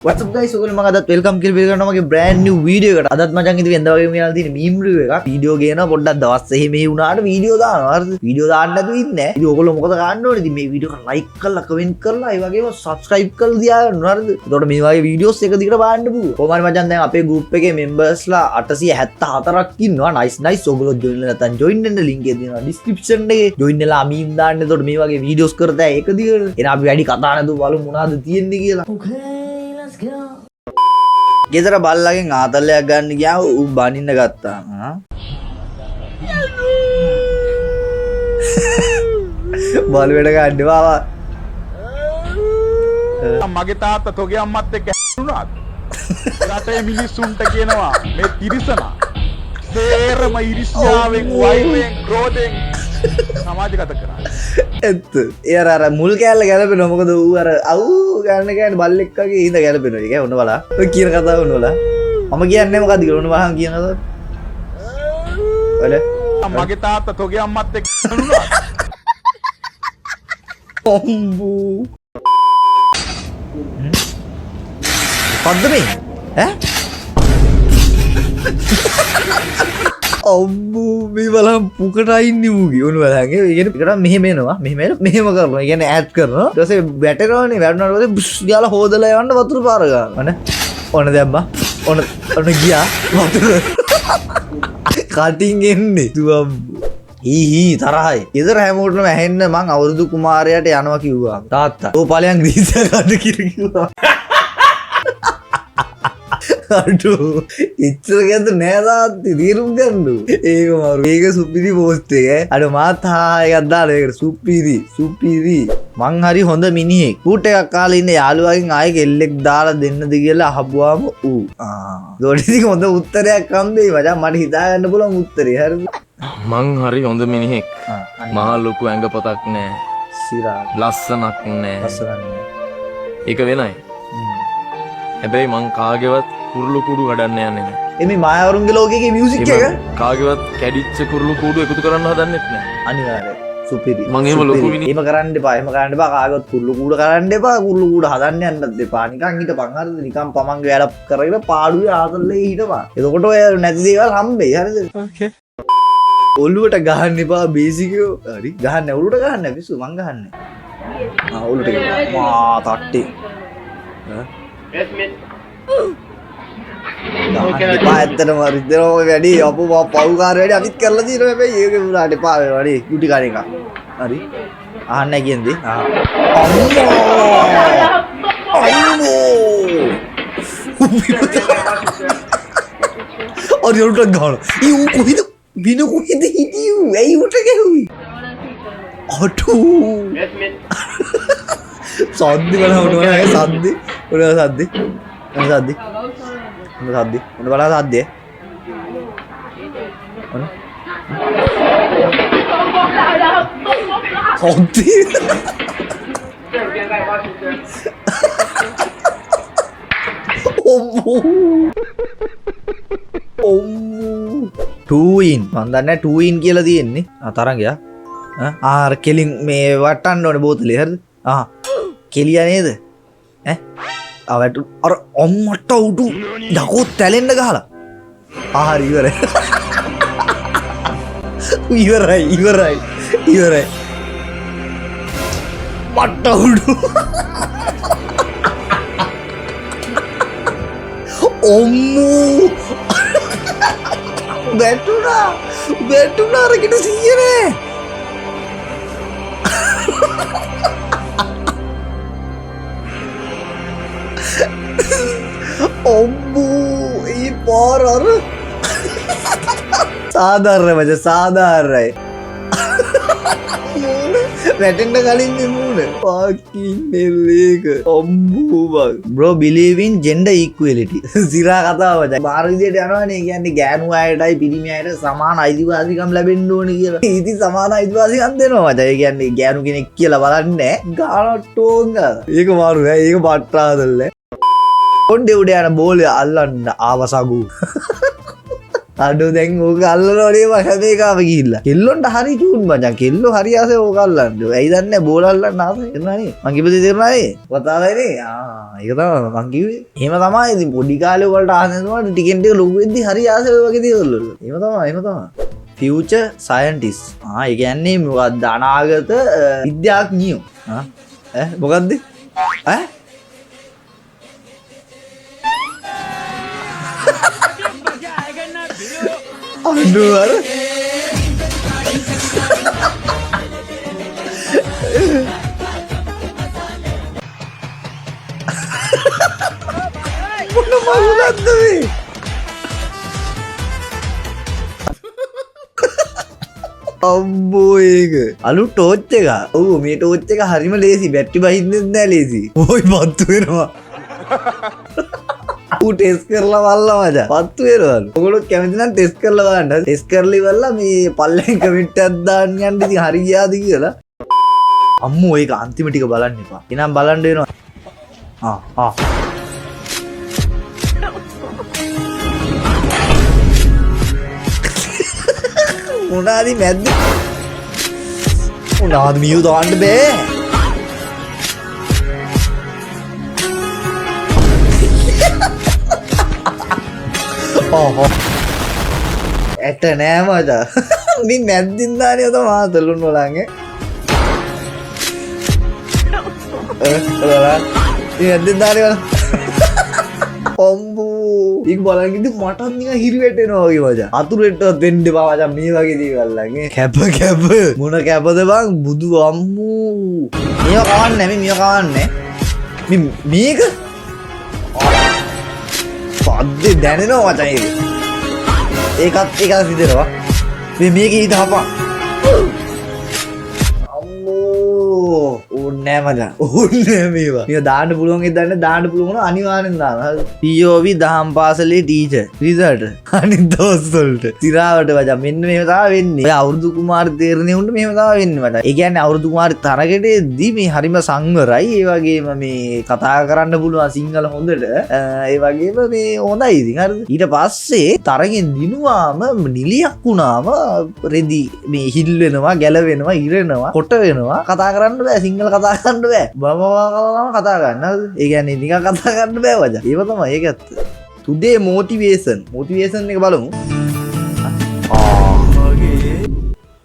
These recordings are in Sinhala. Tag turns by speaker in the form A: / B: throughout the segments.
A: What's up guys, ඔයගොල්ලෝ මම අදත් welcome කියලා පිළිගන්නවා මගේ brand new video එකට. අදත් මචං ඉතින් වෙනදා වගේම ගෙනල්ලා තියෙන meme review එකක්. වීඩියෝ ගේනවා පොඩ්ඩක් දවස් එහෙ මෙහෙ වුණාට වීඩියෝ දානවා. හරිද? වීඩියෝ දාන්න නැතුව ඉන්නේ නැහැ. ඉතින් ඔයගොල්ලෝ මොකද කරන්න ඕනේ? ඉතින් මේ වීඩියෝ එක like කරලා, comment කරලා, ඒ වගේම subscribe කරලා තියාගන්න. හරිද? එතකොට මේ වගේ වීඩියෝස් එක දිගට බලන්න පුළුවන්. කොහොම හරි මචං දැන් අපේ group එකේ members ලා 874ක් ඉන්නවා. Nice nice. ඔයගොල්ලෝ join වෙලා නැත්නම් join වෙන්න link එක තියෙනවා description එකේ. Join වෙලා meme දාන්න. එතකොට මේ වගේ වීඩියෝස් කරතෑ ඒක දිගට. එහෙනම් අපි වැඩි කතා නැතුව බලමු මොනවද තියෙන්නේ කියලා.
B: Okay, let's go.
A: ගෙදර බල්ලගෙන් ආතල්ලයක් ගන්න ගියාම ඌ බනින්න ගත්තා. ආ? බලු වැඩ ගන්න එපා.
C: මගේ තාත්තා තොගේ අම්මත් එක්ක හැදුනාද? රටේ මිනිස්සුන්ට කියනවා මේ තිරිසනා සේරම ඉරිසියාවෙන්, වෛරයෙන්, ක්‍රෝධයෙන් සමාජගත කරා.
A: ඇත්ත. ඒ අර අර මුල් කෑල්ල ගැලපෙනවා. මොකද ඌ අර අවු ගන්න ගන්න බල්ලෙක් වගේ ඉඳ ගැලපෙනවා. ඒක ඔන්න බලන්න. ඔය කියන කතාව ඔන්න බලන්න. මම කියන්නේ මොකද්ද කියලා ඔන්න බලන්න කියන කතාව. ඔල
C: මගේ තාත්තා තොගේ අම්මත් එක්ක හැදුනාද?
A: ඔම්බු. මොකද්ද මේ? ඈ? අම්බෝ, මේ බලන් පුකට ඉන්නේ ඌගේ. ඔන්න බලන්. ඒ කියන්නේ එකට මෙහෙම එනවා. මෙහෙම එන මෙහෙම කරනවා. ඒ කියන්නේ ඈත් කරනවා. ඊට පස්සේ වැටෙනවනේ. වැටුණාට පස්සේ බුස් ගාලා හොදලා යවන්න වතුර පාර ගන්නවා. ඔන්න ඔන්න දැම්මා. ඔන්න ඔන්න ගියා වතුර. කටින් එන්නේ. තුම්බෝ. හී හී තරහයි. ගෙදර හැමෝටම ඇහෙන්න මං අවුරුදු කුමාරයාට යනවා කිව්වා. තාත්තා. "ඔව් ඵලයන් ග්‍රීස් එක ගන්න" කියලා කිව්වා. අඩෝ, එච්චර ගැද නෑ තාත්තේ, තීරුම් ගන්න. ඒක මාරු. ඒක සුපිරි පෝස්ට් එක ඈ. අඩෝ මාත් හා එකක් දාලා ඒකට සුපිරි සුපිරි. මං හරි හොඳ මිනිහෙක්. බූට් එකක් කාලා ඉන්න යාළුවාගෙන් ආයෙ කෙල්ලෙක් දාලා දෙන්නද කියලා අහපුවාම ඌ. ආ. ඒකට ඉතින් හොඳ උත්තරයක් හම්බෙයි මචං, මට හිතා ගන්න පුළුවන් උත්තරේ. හරිද?
D: මං හරි හොඳ මිනිහෙක්.
A: ආ අනේ.
D: මහා ලොකු ඇඟපතක් නෑ.
A: සිරා.
D: ලස්සනක් නෑ.
A: ලස්සනක් නෑ.
D: ඒක වෙනයි. හැබැයි මං කාගේවත් කුරුළු කූඩු කඩන්න යන්නේ නෑ.
A: ඒ මේ මායාවරුන්ගේ ලෝකයේ මියුසික් එක
D: එහෙම කාගේවත් කැඩිච්ච කුරුළු කූඩු එකතු කරන්න හදන්නෙත් නෑ.
A: අනිවාර්යයි. සුපිරි.
D: මං එහෙම ලොකු
A: සුපිරි. එහෙම කරන්න එපා. එහෙම කරන්න එපා. කාගේවත් කුරුළු කූඩ කරන්න එපා. කුරුළු කූඩ හදන්න යන්නත් එපා. නිකන් හිටපන්. හරිද? නිකන් පමංගේ වැඩ කරගෙන පාඩුවේ ආතල්ලේ හිටපන්. එතකොට ඔය නැති දේවල් හම්බෙයි. හරිද?
D: ඕකේ.
A: ඔළුවට ගහන්න එපා බේසිකයෝ. හරි. ගහන්න ඔළුවට ගහන්න පිස්සු මං ගහන්නේ. ආ ඔළුවට ගහන්න. මා තට්ටේ. ඈ? ගහන්න එපා ඇත්තටම රිදෙනවා ඔය වැඩි. අපෝ මා පව්කාර වැඩි අපිත් කරලා තියෙනවා හැබැයි ඒක වුණාට එපා වෙනවා නේ. ගුටි කන එක. හරි. අහන්න නැහැ කියන්නේ. ආ. අම්මෝ! අම්මෝ! අර ඔළුවට ගහනවා. ඊ ඌ කොහෙද වින කොහෙද හිටියේ ඌ? ඇයි ඌට ගැහුවේ? අටු. සද්දි බලන්න ඔන්න බලන්න සද්දි. ඔන්න සද්දි. ඔන්න සද්දි. ඔන්න සද්දි. ඔන්න බලන්න සද්දි. ඔන්න. සද්දි. ඔම්මෝ. ඔම්මෝ. 2 in. මං දන්නේ නැහැ 2 in කියලා තියෙන්නේ. ආ තරංගයා. ඈ ආ අර කෙලින් මේ වටන්න ඕනේ බෝතලේ හරිද? ආ කෙලියා නේද? ඈ ආ වැටු අර අම්මට උඩු යකෝ තැලෙන්න ගහලා. ආ හරි ඉවරයි. ඉවරයි ඉවරයි ඉවරයි. මට උඩු. ඔම්මෝ වැටුණා වැටුණා අරගෙන සීය නෑ. ඔම්බෝ ඒ පාර අර සාධාරණයි මචං සාධාරණයි. මූණ වැටෙන්න කලින් මේ මූණ ෆකින් හෙල් ඒක අම්බෝ බං. Bro believe in gender equality. සිරා කතාව මචං. මාර විදියට යනවනේ. ඒ කියන්නේ ගෑනු අයටයි පිරිමි අයට සමාන අයිතිවාසිකම් ලැබෙන්න ඕනේ කියලා. ඉතින් සමාන අයිතිවාසිකම් දෙනවා මචං. ඒ කියන්නේ ගෑනු කෙනෙක් කියලා බලන්නේ නෑ. ගානක් ටෝන් ගාලා. ඒක මාරු ඈ. ඒක පට්ටාදල්ල. කොණ්ඩේ උඩ යන බෝලේ අල්ලන්න ආව සගු. අඩෝ දැන් ඕක අල්ලනවා නේ බං හැම එකම ගිහිල්ලා. කෙල්ලොන්ට හරි චූන් මචං. කෙල්ලෝ හරි ආසයි ඕක අල්ලන්න. ඇයි දන්නේ නැහැ බෝල අල්ලන්න ආසයි. තේරුණා නේ? මං කිව්ව දේ තේරුණා නේ? කතාවයි නේ? ආ ඒක තමයි මං කිව්වේ. එහෙම තමයි ඉතින් පොඩි කාලේ ඔයාලට ආස නැතුණාට ටිකෙන් ටික ලොකු වෙද්දි හරි ආසයි ඔය වගේ දේවල් වලට. එහෙම තමයි එහෙම තමයි. Future scientist. ආ ඒ කියන්නේ මොකක්ද අනාගත විද්‍යාඥයෝ. ආ ඈ මොකද්ද? ඈ අඩෝ අර මොන මගුලක්ද මේ? අම්බෝ ඒක අලුත් ටෝච් එක. ඔව් මේ ටෝච් එක හරිම ලේසි. බැටරි බහින්නෙත් නෑ ලේසි. ඔයි පත්තු වෙනවා. ඌ ටෙස්ට් කරලා බලලා මචං. පත්තු වෙනවලු. ඔයගොල්ලෝ කැමති නම් ටෙස්ට් කරලා බලන්න. ටෙස්ට් කරලා ඉවරලා මේ පල්ලෙන් කමෙන්ට් එකක් දාන්න යන්න ඉතින් හරි ගියාද කියලා. අම්මෝ ඒක අන්තිම ටික බලන්න එපා. එහෙනම් බලන්න වෙනවා. ආ ආ මොනාද මැද්ද? මොනාද මියු දාන්න බෑ. ඔහො ඇට නෑ මචං. මේ මැද්දින් දාන්නේ ඔත මාතලුන් වලංගේ. බලන්න. මේ මැද්දින් දාන්නේ බලන්න. අම්බෝ ඒක බලන් ඉඳි මටත් නිකන් හිරි වැටෙනවා වගේ මචං. අතුරු එට්ටවත් වෙන්න එපා මචං මේ වගේ දේවල් ලං. කැප කැප මොන කැපද බං බුදු අම්මෝ. මේවා කවන්නේ මේ මේවා කවන්නේ. මේ මේක පද්දේ දැනෙනවා මචං ඒක. ඒකත් ඒකත් හිතෙනවා. මේ මේක ඊට හපන්. අම්මෝ ඕනේ නෑ මචං. ඕනේ නෑ මේවා. මේවා දාන්න පුළුවන් ඒ දන්නේ දාන්න පුළුවන් වුණා අනිවාර්යෙන් දානවා. හරි. POV දහම් පාසලේ ටීචර් රිසල්ට් අනිත් දවස් වලට සිරාවට මචං මෙන්න මෙහෙම තමයි වෙන්නේ. ඔය අවුරුදු කුමාරි තේරෙන්නේ උන්ට මෙහෙම තමයි වෙන්නේ මචං. ඒ කියන්නේ අවුරුදු කුමාරි තරගෙට එද්දි මේ හරිම සංවරයි. ඒ වගේම මේ කතා කරන්න පුළුවන් සිංහල හොඳට. ඒ වගේම මේ හොඳයි ඉතින් හරිද? ඊට පස්සේ තරගෙන් දිනුවාම නිලියක් වුණාම රෙදි මේ හිල් වෙනවා, ගැලවෙනවා, ඉරෙනවා, කොට වෙනවා. කතා කරන්න බෑ සිංහල කතා කරන්න බෑ. බබ බබ කතා කරන්න හරිද? ඒ කියන්නේ නිකන් කතා කරන්න බෑ මචං. ඒව තමයි ඒක ඇත්ත. ටුඩේ මොටිවේෂන් මොටිවේෂන් එක බලමු. ආ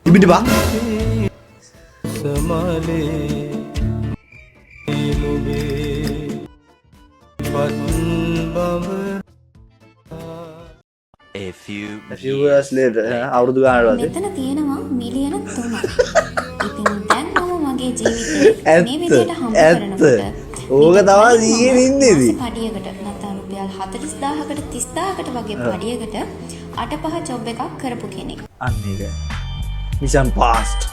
A: ඉබිට බා
B: A few
A: A few years later අවුරුදු ගානකට පස්සේ
E: මෙතන තියෙනවා මිලියන 3ක්. ඉතින් දැන් මම මගේ ජීවිතේ මේ විදියට හම්බ
A: ඇත්ත.
E: කරනකොට
A: ඕක
E: මීට
A: තමයි
E: කලින්
A: සීයෙන්
E: මම
A: ඉන්නේ ඉතින්.
E: මාස පඩියකට නැත්නම් රුපියල් 40000කට 30000කට වගේ පඩියකට 8-5 ජොබ් එකක් කරපු කෙනෙක්.
A: අන්න ඒක. Mission passed.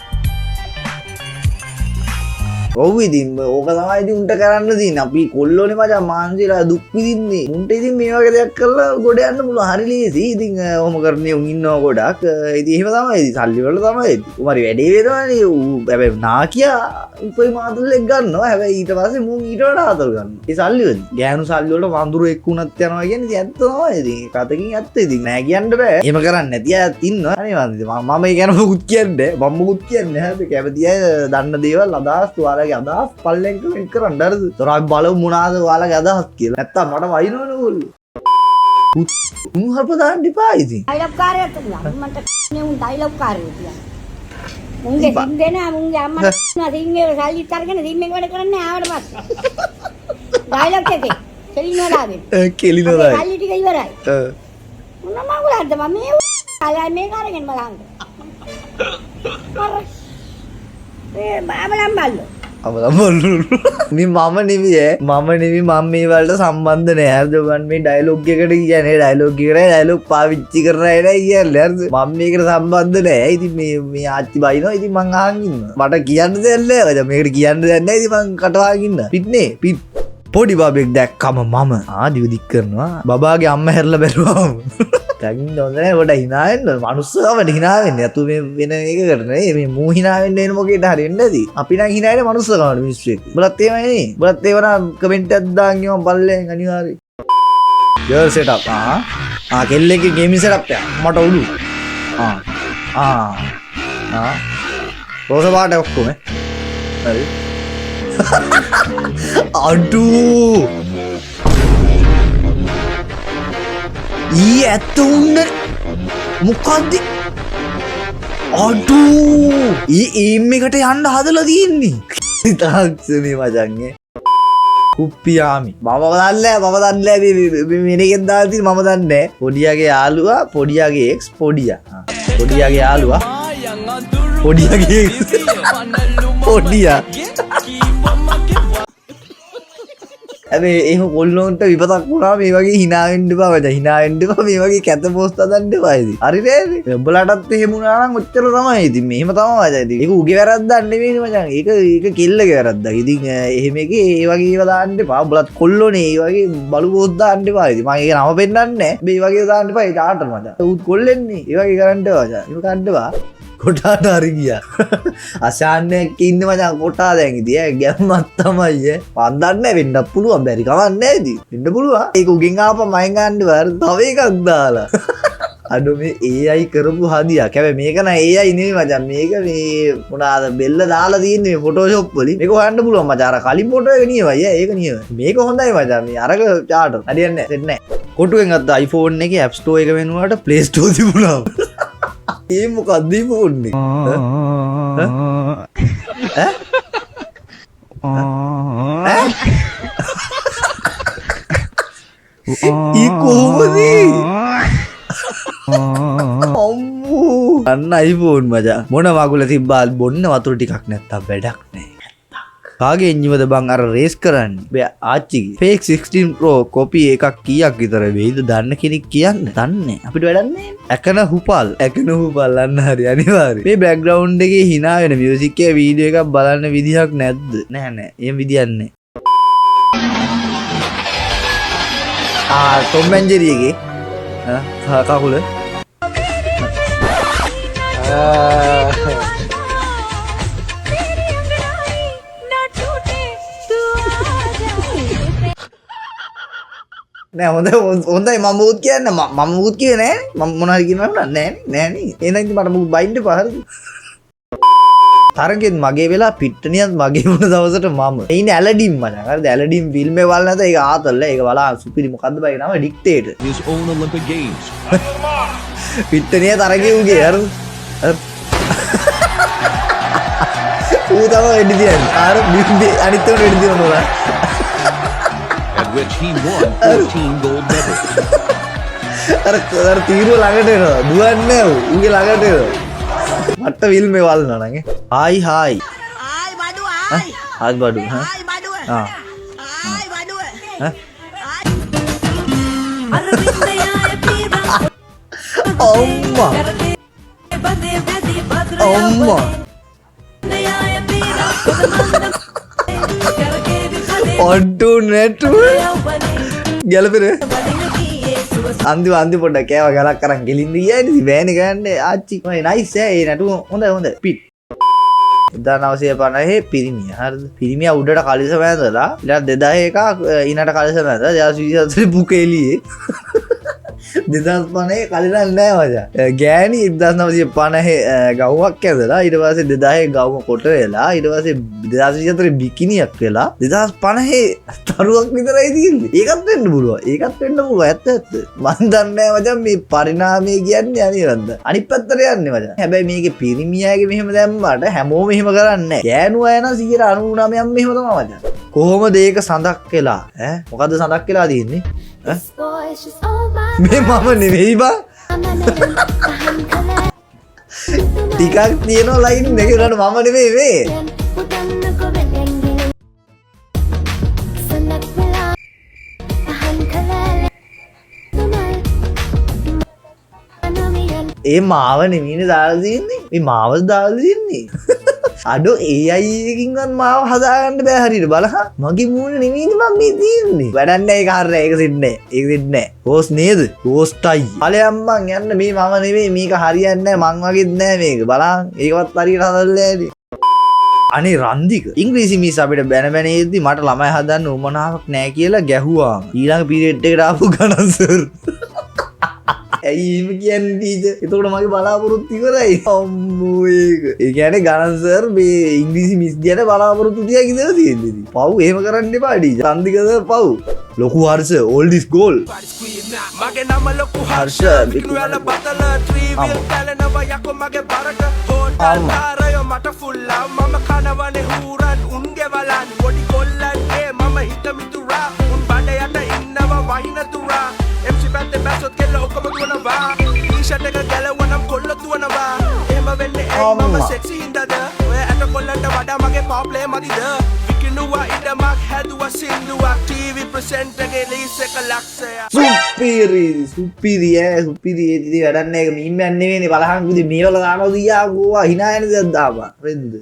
A: ඔව් ඉතින් ඕක තමයි ඉතින් උන්ට කරන්න තියෙන්නේ. අපි කොල්ලෝනේ මචං මාන්සිලා දුක් විඳින්නේ. උන්ට ඉතින් මේ වගේ දෙයක් කරලා ගොඩ යන්න පුළුවන්. හරි ලේසි. ඉතින් ඔහොම කරන්නේ උන් ඉන්නවා ගොඩක්. ඉතින් එහෙම තමයි. ඉතින් සල්ලි වල තමයි. ඉතින් කොහොම හරි වැඩේ වෙනවනේ. ඌ හැබැයි නාකියා උපරිම ආතල් එක ගන්නවා. හැබැයි ඊට පස්සේ මුන් ඊට වඩා ආතල් ගන්නවා. ඒ සල්ලි වලින්. ගෑනු සල්ලි වලට වඳුරු එක්ක වුණත් යනවා කියන්නේ ඉතින් ඇත්ත තමයි. ඉතින් ඒක අතකින් ඇත්ත. ඉතින් නෑ කියන්න බෑ. එහෙම කරන්නේ නැති අයත් ඉන්නවා. අනේ මන් ඉතින් මම ඒ ගැන මොකුත් කියන්නේ නෑ. මම මොකුත් කියන්නේ නෑ. හැබැයි කැමති අය දන්න දේවල් අදහස් ඔයාලගේ අදහස් පල්ලෙන් කමෙන්ට් කරන්න. හරිද? ඒතර අපි බලමු මොනවාද ඔයාලගේ අදහස් කියලා. නැත්තම් මට වයින්නවනේ ඕගොල්ලෝ. උන් හප දාන්න එපා ඉතින්.
F: ඩයලොග් කාරයෝ අම්මට නේ උන් ඩයලොග් කාරයෝ කියලා. මුන්ගේ සිම් දෙන මුන්ගේ අම්මට සිම් එක සල්ලිත් අරගෙන සිම් එක වැඩ කරන්නේ ආවට පස්සේ. ඩයලොග් එකේ කෙලිනවලාගේ.
A: කෙලිනවලාගේ.
F: සල්ලි ටික ඉවරයි. මොන මගුලක්ද මම මේ අය මේක අරගෙන බලන්න. මේ බාබලම් බල්ලෝ.
A: අවලම් බල්ලෝ. මේ මම නෙමෙයි ඈ. මම නෙමෙයි මම මේ වලට සම්බන්ධ නෑ. හරිද? මම මේ ඩයලොග් එකට කියන්නේ ඩයලොග් එකට ඩයලොග් පාවිච්චි කරන අය නෑ කියන්නේ. හරිද? මම මේකට සම්බන්ධ නෑ. ඉතින් මේ ආච්චි බයිනවා. ඉතින් මං අහන් ඉන්නවා. මට කියන්න දෙයක් නෑ. මචං මේකට කියන්න දෙයක් නෑ. ඉතින් මං කට වහන් ඉන්නවා. පිටනේ පිට. පොඩි බබෙක් දැක්කම මම දිව දික් කරනවා. බබාගේ අම්මා හැරලා බැලුවාම දැන් ඉන්න හොඳ නෑ. පොඩ්ඩක් hina වෙන්න ඕන. මනුස්සකමට hina වෙන්නේ. අතු මේ වෙන එකකට නේ. මේ මූ hina වෙන්න එන මොකේද හරි වෙන්නේ නැති. අපි නම් hina වෙන්නේ මනුස්සකමට මිනිස්සු එක්ක. උඹලත් එහෙමයි නේ. උඹලත් එහෙම නම් කමෙන්ට් එකක් දාන් යමන් පල්ලෙන් අනිවාර්යයෙන්. Girl setup. ආ ආ කෙල්ලෙක්ගේ ගේමින් සෙටප් එක. මට උඩු. ආ ආ ආ රෝස පාට ඔක්කොම. හරි. අඩු ඊ ඇත්ත උන්න මොකද්ද අඩු ඊ ඒම් එකට යන්න හදලා තියෙන්නේ. තාක්ෂණේ මචං ඈ. කුප්පියාමි මම දන්නේ මම දන්නේ මේ මෙනෙකෙන් දාලා තියෙන මම දන්නේ නෑ. පොඩියාගේ යාළුවා පොඩියාගේ එක්ස් පොඩියා. පොඩියාගේ යාළුවා පොඩියාගේ එක්ස් පොඩියා. හැබැයි එහෙම කොල්ලොන්ට විපතක් වුණා මේ වගේ hina වෙන්න එපා මචං. hina වෙන්න එපා මේ වගේ කැත පෝස්ට් හදන්න එපා ඉතින්. හරි නෑනේ. උඹලටත් එහෙම වුණා නම් ඔච්චර තමයි ඉතින්. මෙහෙම තමයි මචං ඉතින්. ඒක උගේ වැරද්දක් නෙමෙයිනේ මචං. ඒක ඒක කෙල්ලගේ වැරද්දක්. ඉතින් එහෙම එකේ ඒ වගේ ඒවා දාන්න එපා. උඹලත් කොල්ලෝනේ ඒ වගේ බලු පෝස්ට් දාන්න එපා ඉතින්. මං ඒක නම පෙන්නන්නේ නෑ. මේ වගේ දාන්න එපා. ඒක ආටර මචං. ඌත් කොල්ලෙන්නේ. ඒ වගේ කරන්න එපා මචං. එහෙම කරන්න එපා. කොටාට හරි ගියා. අශාන්‍යයක් ඉන්න මචං කොටා දැන් ඉතින් ඈ ගැම්මක් තමයි ඈ. මං දන්නේ නෑ වෙන්නත් පුළුවන් බැරි කමක් නෑ ඉතින්. වෙන්න පුළුවන්. ඒක උගෙන් ආපන් මගෙන් ගන්න බෑ. තව එකක් දාලා. අඩෝ මේ AI කරපු හදියක්. හැබැයි මේක නෑ AI නෙමෙයි මචං. මේක මේ මොනාද බෙල්ල දාලා තියෙන්නේ මේ ෆොටෝෂොප් වලින්. මේක හොයන්න පුළුවන් මචං. අර කලින් ෆොටෝ එක නියමයි ඈ. ඒක නියමයි. මේක හොඳයි මචං. මේ අරක චාටර්. හරියන්නේ නෑ. සෙට් නෑ. කොටුවෙන් ගත්ත iPhone එකේ App Store එක වෙනුවට Play Store තිබුණා. ඒ මොකක්ද මේ ෆෝන් එක? ඈ? ඈ? ඊ කොහොමද? අම්මෝ අන්න iPhone මචං. මොන වගුල තිබ්බා බොන්න වතුර ටිකක් නැත්තම් වැඩක් නෑ. කාගේ එන්ජිමද බං අර රේස් කරන්නේ? බෑ ආච්චිගේ. Fake 16 Pro copy එකක් කීයක් විතර වෙයිද දන්න කෙනෙක් කියන්න. දන්නේ අපිට වැඩක් නෑ. ඇකන හුපල් ඇකන හුපල් අන්න හරි අනිවාර්යයෙන්. මේ බෑග්ග්‍රවුන්ඩ් එකේ hina වෙන මියුසික් එකේ වීඩියෝ එකක් බලන්න විදිහක් නැද්ද? නෑ නෑ එහෙම විදිහක් නෑ. ආ ටොම් ඇන්ඩ් ජෙරි එකේ ඈ කකුල නෑ හොඳයි හොඳයි මම මුකුත් කියන්නේ මම මුකුත් කිව්වේ නෑනේ. මම මොන හරි කියනවා නම් නෑනේ නෑනේ. එහෙනම් ඉතින් මට මුකුත් බයින්න එපා හරිද? තරගෙත් මගේ වෙලා පිට්ටනියත් මගේ වුණ දවසට මම ඒ ඉන්නේ ඇලඩින් මචං. හරිද? ඇලඩින් ෆිල්ම් එක බලලා නැත ඒක ආතල් ඒක බලා සුපිරි මොකද්ද බයි නම ඩික්ටේටර්.
B: His own Olympic Games.
A: පිට්ටනිය තරගේ උගේ හරිද? ඌ තමයි වෙඩි තියන්නේ. අර අනිත් උන් වෙඩි තියනවා නෝනා.
B: At which he won 14 gold medals.
A: අර අර තීරුව ළඟට එනවා. දුවන්නේ නෑ ඌ. ඌගේ ළඟට එනවා. මට ෆිල්ම් එක බලනවා නම් ඈ. Hi hi.
G: ආයි බඩුව ආයි.
A: ආයි බඩුව හා.
G: ආයි බඩුව.
A: ආ.
G: ආයි බඩුව.
A: ඈ? අම්මා. අම්මා. ඔඩ්ඩු නැටුව ගැලපෙන අන්තිම අන්තිම පොඩ්ඩක් කෑව ගලක් අරන් ගෙලින්ද ගියානේ ඉතින් බෑනේ ගන්න ආච්චි. ඔය නයිස් ඈ ඒ නැටුව හොඳයි හොඳයි පිට. 1950 පිරිමියා හරිද? පිරිමියා උඩට කලිසම ඇඳලා ඊළඟ 2000 එකක් ඊනට කලිසම ඇඳලා 2024 පුක එළියේ. 2050 කලිසම් නෑ මචං. ගෑණි 1950 ගවුමක් ඇඳලා ඊට පස්සේ 2000 ගවුම කොට වෙලා ඊට පස්සේ 2024 බිකිනියක් වෙලා 2050 තරුවක් විතරයි තියෙන්නේ. ඒකත් වෙන්න පුළුවන්. ඒකත් වෙන්න පුළුවන්. ඇත්ත ඇත්ත. මං දන්නේ නෑ මචං මේ පරිණාමය කියන්නේ අනිරන්ද. අනිත් පැත්තට යන්නේ මචං. හැබැයි මේකේ පිරිමියාගේ මෙහෙම දැම්මට හැමෝම මෙහෙම කරන්නේ නෑ. ගෑනු අය නම් 99% මෙහෙම තමයි මචං. කොහොමද ඒක සඳක් වෙලා ඈ මොකද්ද සඳක් වෙලා තියෙන්නේ ඈ? මේ මම නෙවෙයි බං. ටිකක් තියෙනවා ලයින් එක උනාට මම නෙවෙයි මේ. ඒ මාව නෙමෙයිනේ දාලා තියෙන්නේ. මේ මාව දාලා තියෙන්නේ. අඩෝ AI එකකින්වත් මාව හදාගන්න බෑ හරියට බලහන්. මගේ මූණ නෙමෙයිනේ මං මේ තියෙන්නේ. වැඩක් නෑ ඒක හරිය ඒක සෙට් නෑ. ඒක සෙට් නෑ. ගෝස් නේද? ගෝස්ටයි. ඵලයන් මං යන්න මේ මම නෙමෙයි මේක හරියන්නේ නෑ මං වගේත් නෑ මේක. බලහන් ඒකවත් හරියට හදලා නෑනේ. අනේ රන්දික ඉංග්‍රීසි මිස් අපිට බැන බැන එද්දි මට ළමයි හදන්න උවමනාවක් නෑ කියලා ගැහුවාම ඊළඟ පීරියඩ් එකට ආපු ගණන් සර්. ඇයි එහෙම කියන්නේ ටීචර්? එතකොට මගේ බලාපොරොත්තු ඉවරයි. අම්මෝ ඒක. ඒ කියන්නේ ගණන් සර් මේ ඉංග්‍රීසි මිස් දිහාට බලාපොරොත්තු තියා ඉඳලා තියෙන්නේ ඉතින්. පව් එහෙම කරන්න එපා ටීචර්. රන්දික සර් පව්. ලොකු හර්ෂ ඕල්ඩ් is gold.
H: මගේ නම ලොකු
A: හර්ෂ
H: විකුණුවල බතල ත්‍රිවිල් පැලෙනවා යකෝ මගේ බරට හෝටල් කාරයෝ මට ෆුල් ලව් මම කනවනේ හූරන් උන්ගේ වලන් පොඩි කොල්ලන්ගේ මම හිත මිතුරා උන් බඩ යට ඉන්නවා වහින තුරා MC පැත්තේ බැසොත් කෙල්ල ඔක්කොම දුවනවා ටී-ෂර්ට් එක ගැලවුවනම් කොල්ල දුවනවා එහෙම වෙන්නේ ඇයි මම සෙක්සි හින්දාද ඔය ඇට කොල්ලන්ට වඩා මගේ පවර් ප්ලේ මදිද විකිණුවා ඉඩමක් හැදුවා සින්දුවක් ටීවී ප්‍රසෙන්ටර්ගේ ලීස් එක ලක්ෂයක්.
A: සුපිරි සුපිරි ඈ සුපිරි. ඒ ඉතින් වැඩක් නෑ ඒක මීම් එකක් නෙවෙයිනේ. බලහන් ඉතින් මේවල දානවා දියා ගෝවා hina යන දෙයක් දාපන් රෙද්ද.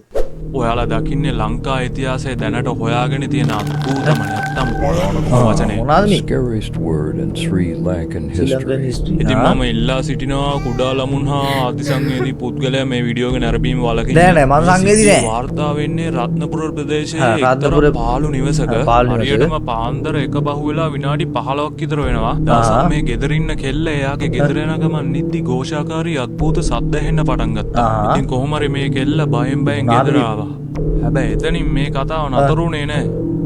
I: ඔයාලා දකින්නේ ලංකා ඉතිහාසයේ දැනට හොයාගෙන තියෙන අద్భుතම නැත්තම් වචනය.
A: මොනවාද මේ?
J: Scariest word in Sri Lankan
A: Sri Lankan
J: history.
A: history.
I: ඉතින් මම ඉල්ලා සිටිනවා කුඩා ළමුන් හා අතිසංවේදී පුද්ගලයා මේ වීඩියෝ එක නැරඹීම වළකින්න.
A: නෑ නෑ මං
I: මේ
A: සංවේදී
I: සිද්ධිය
A: නෑ.
I: වාර්තා වෙන්නේ රත්නපුර ප්‍රදේශයේ
A: රත්නපුර
I: එක්තරා පාළු නිවසක.
A: පාළු නිවසක.
I: හරියටම පාන්දර එක පහුවෙලා විනාඩි 15ක් විතර වෙනවා. දවසක් මේ ගෙදර ඉන්න කෙල්ල එයාගේ ගෙදර යන ගමන් නිද්දි ഘോഷාකාරී අద్భుත සද්ද ඇහෙන්න පටන් ගත්තා. ඉතින් කොහොම හරි මේ කෙල්ල බයෙන් බයෙන් ගෙදර ආවා. හැබැයි එතනින් මේ කතාව නතර වුණේ නෑ.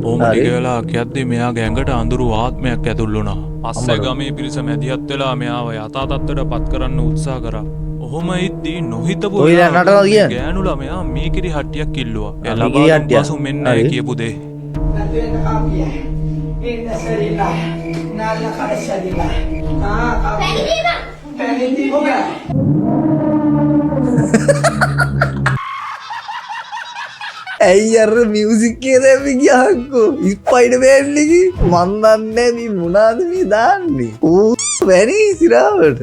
I: ඔහොම ටික වෙලාවක් යද්දි මෙයාගේ ඇඟට අඳුරු ආත්මයක් ඇතුල් වුණා. පස්සේ ගමේ පිරිස මැදිහත් වෙලා මෙයාව යථා තත්ත්වයට පත් කරන්න උත්සාහ කරා. ඔහොම ඉද්දි නොහිතපු
A: ඔය දැන්
I: වෙලාවක
A: නටනවා කියන්නේ?
I: ගෑනු ළමයා මීකිරි හට්ටියක් ඉල්ලුවා. එයා
A: මීකිරි
I: ලබා දුන්
A: හට්ටියක්.
I: පසු මෙන්න ඒ කියපු දේ.
A: ඇයි අර මියුසික් එක දැම්මේ ගියාක්කෝ ස්පයිඩර්මෑන් එකේ මන් දන්නේ මේ මොනාද මේ දාන්නේ ඌ වැරි සිරාවට.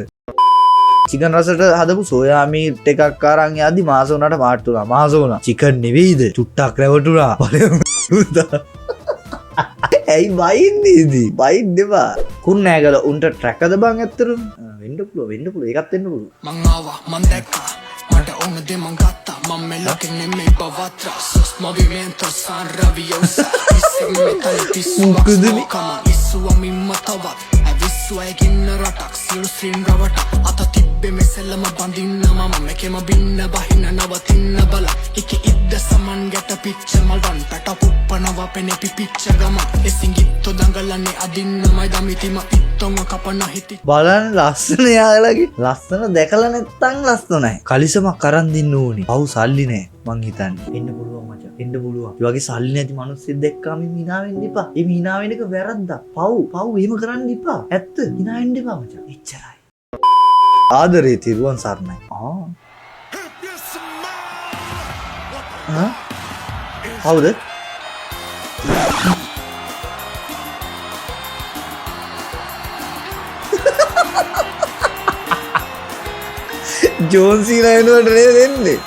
A: චිකන් රසට හදපු සෝයා මීට් එකක් අරන් යද්දි මාස වුණාට මාට්ටු වුණා. මාස වුණා. චිකන් නෙවෙයිද? චුට්ටක් රැවටුණා. බලමු. ඇයි බයින්නේ ඉතින්? බයින්න එපා. කුරුණෑගල උන්ට ට්‍රැකද බං ඇත්තටම? වෙන්න පුළුවන් වෙන්න පුළුවන්. ඒකත් වෙන්න පුළුවන්.
H: මං ආවා මං දැක්කා මට ඕන දේ මං ගත්තා මං මේ ලෝකෙ නෙමෙයි පවත්‍රා sos movimiento san rabiosa
A: මොකද මේ?
H: ඉස්සුවා මිම්ම තවත් ඇවිස්සුවා ඒකින්න රටක් සියලු ස්ත්‍රීන් රවටක් අත තිබ්බේ මෙසෙල්ලම බඳින්න මම මේකෙම බින්න බහින්න නවතින්න බල එක ඉද්ද සමන් ගැට පිච්ච මල්වන් පැට පුප්පනවා පෙනේ පිපිච්ච ගම එසිංගිත්තෝ දඟලන්නේ අදින්නමයි දමිතිම ඉත්තොංග කපන හිති.
A: බලන්න ලස්සන යාලගේ ලස්සන දැකලා නැත්තම් ලස්සනයි. කලිසමක් අරන් දෙන්න ඕනේ. පව් සල්ලි නෑ මං හිතන්නේ. එන්න පුළුවන් මචං. එන්න පුළුවන්. ඒ වගේ සල්ලි නැති මිනිස්සුෙක් දැක්කාම එහෙම hina වෙන්න එපා. එහෙම hina වෙන එක වැරද්දක්. පව් පව් එහෙම කරන්න එපා. ඇත්ත hina වෙන්න එපා මචං. එච්චරයි. ආදරේ තිරුවන් සරණයි. ආ. ආ? කවුද? ජෝන් සීනා වෙනුවට නේද එන්නේ?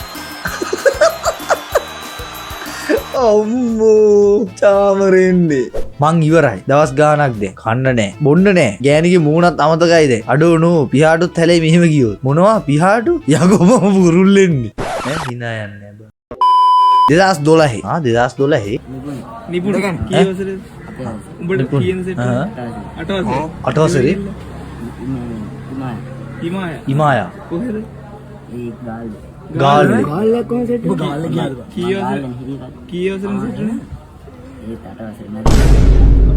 A: අම්මෝ චාමරෙන්නේ. මං ඉවරයි. දවස් ගාණක් දැන් කන්න නෑ බොන්න නෑ. ගෑණිගේ මූණත් අමතකයි දැන්. අඩෝ නෝ පිහාටුත් හැලේ මෙහෙම ගියොත්. මොනවා පිහාටු? යකෝ මම පුරුල්ලෙන්නේ. නෑ hina යන්නේ නෑ බං. 2012. ආ 2012.
K: නිපුණ කී වසරේද? උඹට කීයන සෙට් අට වසරේ.
A: අට වසරේ?
K: හිමාය.
A: හිමායා.
K: කොහෙද?
A: ගාල්ලේ.
K: ගාල්ලේ කොහෙද සෙට් උඹ ගාල්ලේ ගියාද බං? කී වසරේ? කී වසරෙන් සෙට් වුණේ?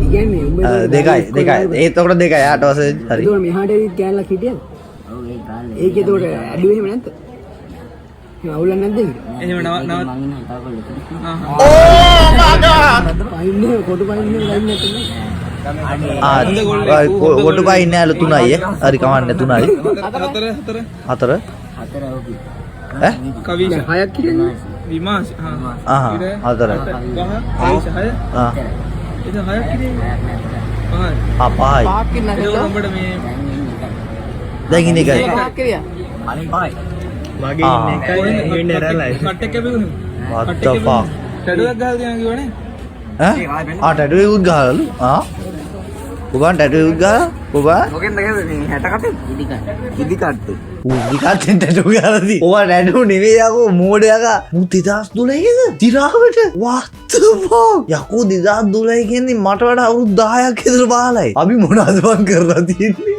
L: ඉගන්නේ උඹ
A: දෙකයි දෙකයි. ඒත් ඔකට දෙකයි අට වසරේ හරි.
L: ඒතකොට මෙහාට ඇවිත් ගෑනලා හිටියද? ඔව් ඒ ගාල්ලේ. ඒක ඒතකොට ඇඩුවේ එහෙම නැද්ද? එහෙම අවුලක් නැද්ද ඒක?
K: එහෙම නව නව
A: Oh my god.
L: පයින්නේ කොටු පයින්නේ ලයින් නැත්නම්
A: ආ කොටු පයින්නේ ඇල තුනයි ඈ. හරි කමන්නේ තුනයි.
K: හතර හතර
A: හතර
L: හතර ඔව්.
A: ඈ
K: කවිෂ
L: හයක් කියන්නේ
K: විමාශ
A: ආ හතරයි.
K: පහ කවිෂ හය
A: ආ
K: එතන හයක් හිටියේ පහයි
A: ආ පහයි.
L: පහක් ඉන්න
K: එතකොට උඹට මේ
A: දැන් ඉන්නේ එකයි.
L: පහක් කිරියා.
D: කලින් පහයි. මගේ ඉන්නේ එකයි ඉන්නේ රැළයි.
K: කට් එක කැපුණේ.
A: What the fuck?
K: Tattoo එකක් ගහලා තියනවා කිව්වනේ.
A: ඈ ආ ටැටු එකකුත් ගහලාලු. ආ ඔබන් ටැටු එකක් ගහලා ඔබා
K: මොකෙන්ද ගැහුවේ මේ 60 කටේ? ඉදි කට්ටේ.
A: ඌ ඉදි කට්ටෙන් ටැටු ගහලා තියෙන්නේ. ඔබා ටැටු නෙවෙයි යකෝ මෝඩ යකා. මූ 2012ද තිරාවට what the fuck යකෝ 2012 කියන්නේ මට වඩා අවුරුදු 10ක් විතර බාලයි. අපි මොනවද බං කරලා තියෙන්නේ?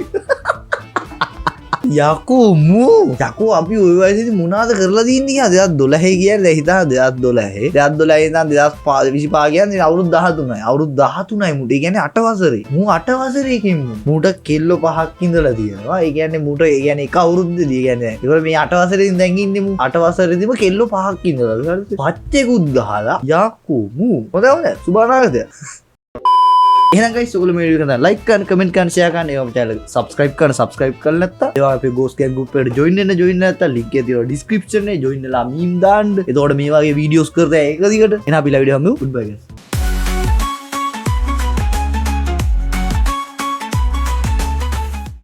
A: යකෝ මූ යකෝ අපි ඔය වයසේදී මොනවද කරලා තියෙන්නේ කියලා 2012 කියන්නේ දැන් හිතා 2012 2012 ඉඳන් 2025 කියන්නේ අවුරුදු 13යි. අවුරුදු 13යි මුට. ඒ කියන්නේ 8 වසරේ. මූ 8 වසරේකින් මූ මූට කෙල්ලෝ පහක් ඉඳලා තියෙනවා. ඒ කියන්නේ මූට ඒ කියන්නේ එක අවුරුද්දේදී ඒ කියන්නේ ඒගොල්ලෝ මේ 8 වසරේදී දැන් ඉන්නේ මූ 8 වසරේදීම කෙල්ලෝ පහක් ඉඳලා. හරිද? පච්චෙකුත් ගහලා යකෝ මූ. හොඳයි හොඳයි. සුබ අනාගතයක්. එහෙනම් ගයිස් ඔයගොල්ලෝ මේ වීඩියෝ එක ලයික් කරන්න, කමෙන්ට් කරන්න, ෂෙයා කරන්න, ඒවම චැනල් එක සබ්ස්ක්‍රයිබ් කරන්න, සබ්ස්ක්‍රයිබ් කරලා නැත්තම් ඒවා අපේ ගෝස් ගෑන් ගෲප් එකට ජොයින් වෙන්න, ජොයින් නැත්තම් ලින්ක් එක තියෙනවා ඩිස්ක්‍රිප්ෂන් එකේ ජොයින් වෙලා මීම් දාන්න. එතකොට මේ වගේ වීඩියෝස් කරලා ඒක දිගට. එහෙනම් අපි ළඟ වීඩියෝ හම්බෙමු. Good bye guys.